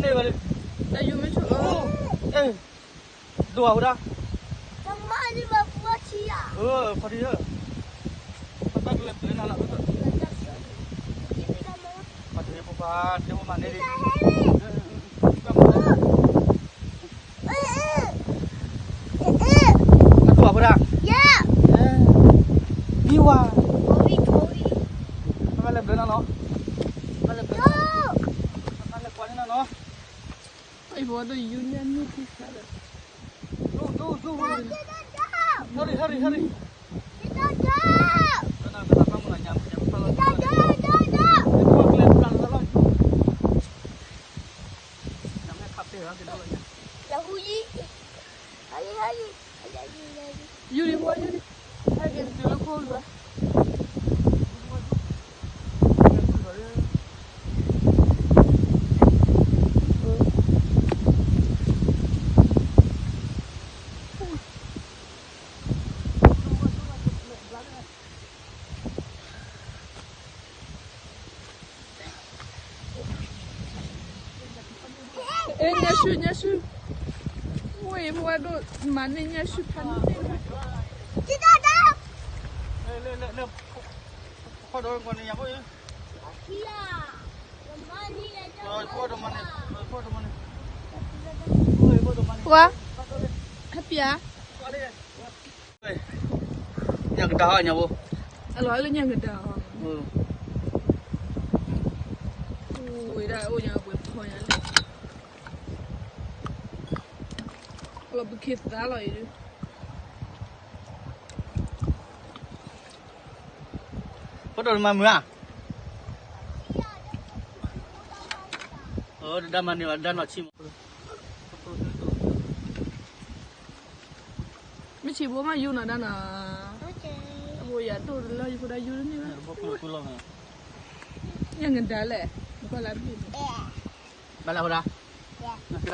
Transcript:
တၢ်ယိမ့ၢ်ဆိ, ဒိၣ်အဝဲဒၣ်, ခီဒံ, ခီဒံပပှၤတဲပမၤန့ၢ်လံ, အဒိၣ်အဝဲဒၣ်, မံဝါ, လဲၤဘျၢနၤနီၤ, လဲၤဘျၢ, လဲၤကွၢ်န့ၢ်နၤနီၤ, အံၤဘၣ်ဒိၣ်ယူညါမ့ၢ်ထံဆါဒီး, ဒိၣ်ဒိၣ်ဒိၣ်, ဟဲရံၣ်ဟဲရံၣ်ဟဲရံၣ်, ယူၤဒံးဘၣ်, ယူၤဒံး, ဟဲက့ၤတုၤလၢခိၣ်လၢ်. အဲ ညၣ်ဆူၣ် ညၣ်ဆူၣ်, ဝဲ မ့ၢ်ဝဲဒိၣ်မၤန့ၢ်ညၣ်ဆူၣ်ဖးန့ၣ်, ပှၤ, ဟဲပျး, ညၣ်ကဒါအီၤညၣ်ဘိ, အလီၤလၢညၣ်ကဒါအီၤ, ဝဲဒၣ်အိၣ်ညါပှဲၤဖီညါလဲၣ်, လီၤပခ့သးလီၤအံၤဒုး, ဖိဒိၣ်တမၤမုာ်ဧါ, တဒါမၤန့ၢ်ဘၣ်ဒါနီၢ်ဆံမး, မ့ၢ်ဆံးဘိမးယူၤနီၤဒါနီၤ, အဃိယၤဒိၣ်တလၢယဖိဒါယူၤတန့ၢ်ဘၣ်, ညၣ်ကဒါလဲၣ်, နကွၢ်လၢဘၣ်လၢဖိဒါ, လီၤ